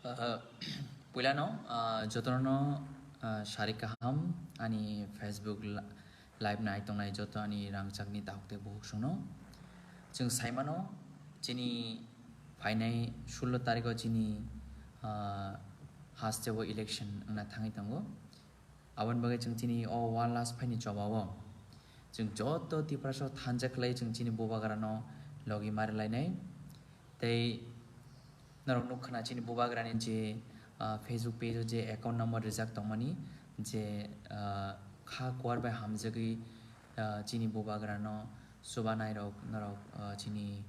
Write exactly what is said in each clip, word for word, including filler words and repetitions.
Ah, puilano, ah, jotono, ah, sari kaham ani Facebook li-, live nai tongnai joto ani rangchakni tahuk tei buhuk songno. Chwng saimano chini phainai sullo tarikho chini, ah, hasteo election wngna thangwi tongo. Aboni bagwi chwng chini o one last phaini chobao chwng joto Tiprasa thansa khlai chwng chini bubagrano logi mari lainai. Tei norok nukha na chini bubagrani je, ah, Facebook page o je account number rijak tongmani je, ah, kha kuar bai hamjagwi, ah, chini bubagrano chubanai rok norok, ah, chini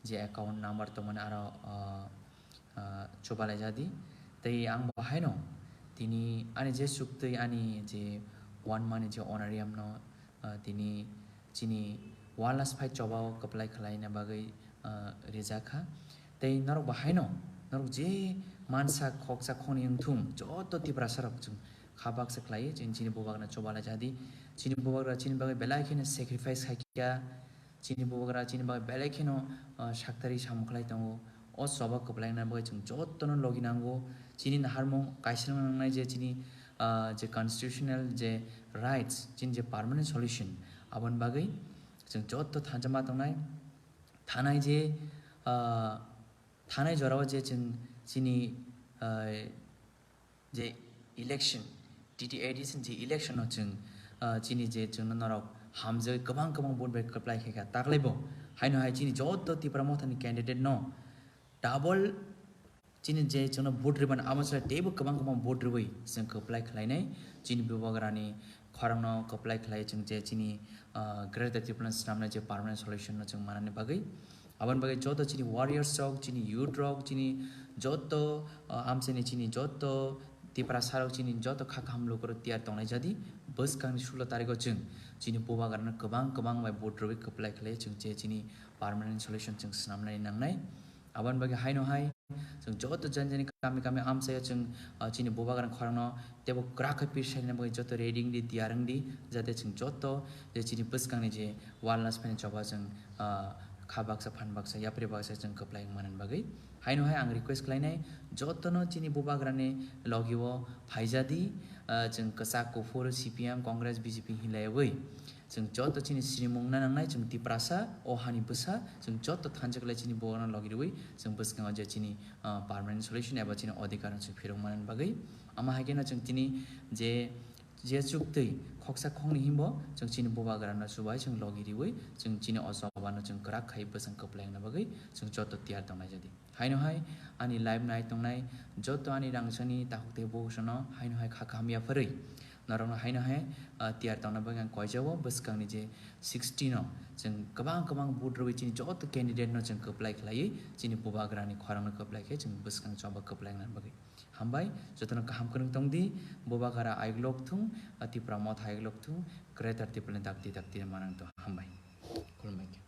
je account number tongmani aro, ah, ah, chubalai jadi. Tei ang bo haino tini ani je chuktwi ani je one mani je honorarium no, ah, tini chini one last phai chobao kwplai khlaina bagwi, ah, rijak kha. Tei norok bo haino norok je mansa khoksa khoni wngthung joto Tiprasa rok chwng kha baksa khlaiwi chwng chini bubagrano chubalai jadi. Chini bubagra chini bagwi belai kheno sacrifice khaikha. Chini bubagra chini bagwi belai kheno, ah, saktari samung khlai tongo. O choba kwplaina bagwi chwng jotono logi nango. Chini naharmung kaisa nangnai je chini, ah, je constitutional je rights, chini je permanent solution, aboni bagwi chwng joto thansa ma tongnai. Thanai je, ah, thanai jorao je chwng chini, ah, je election, T T A D C je election no chwng, ah, chini je chwngno norok hamjagwi kwbang kwbang vote bai kwplai khaikha. Taklaibo haino hai chini joto Tipra Mothani candidate no double chini je chwngno vote rwmani amo chwla teibo kwbang kwbang vote rwui chwng kwplai khlainai. Chini bubagrani khorangno kwplai khlai chwng je chini, ah, Greater Tipraland swnamnai je permanent solution no chwng manani bagwi. Aboni bagwi joto chini warriors rok, chini youth rok, chini joto, ah, amchaini chini joto Tiprasa rok chini joto kha kaham lukurok tiyar tongnai jadi. Bwskangni sullo tarikho chwng chini bubagrano kwbang kwbang bai vote rwui kwplai khlai chwng je chini permanent solution chwng swnamnai nangnai. Aboni bagwi haino hai chwng joto jani jani kami kami amchaio chwng, ah, chini bubagrani khorangno teibo kwrak khe pir saina bagwi joto ready wngdi, tiyar wngdi, jate chwng joto je chini bwskangni je one last phaini choba chwng, ah, kha baksa phan baksa yapri baksa chwng kwplai wngmani bagwi. Haino hai ang request khlainai jotono chini bubagrani logio phaijadi, ah, chwng kwchak kuphur C P M, Congress, B J P hinlaiwi. Chwng joto chini sinimung na nangnai, chwng Tiprasa, o hani bwsa, chwng joto thansa khlai chini borokno logi rwui, chwng bwskango je chini, ah, permanent solution eba chini odhikar no chwng phirok manani bagwi. Ama hai kheno chwng tini je, je chuktwi khoksa khokni himbo, chwng chini bubagrano chubai chwng logi rwui, chwng chini o choba no chwng kwrak khai bwsang kwplai wngna bagwi, chwng joto tiyar tongnai jadi. Haino hai ani live nai tongnai joto ani rangchakni takhuk tei bukhuk songno haino hai kha kaham yapharwi norokno haino hai, ah, tiyar tongna bagwi ang koijao. Bwskangni je sixteen o chwng kwbang kwbang vote rwui chini joto candidate no chwng kwplai khlaiwi chini bubagrani khorangno kwplai khe chwng bwskang choba kwplai wngna bagwi. Hambai, jotono kaham kwrwng tongdi, bubagra ayuk lok thung, ah, Tipra Motha ayuk lok thung, Greater Tipraland dakti dakti manang to. Hambai. Khulumbai khe.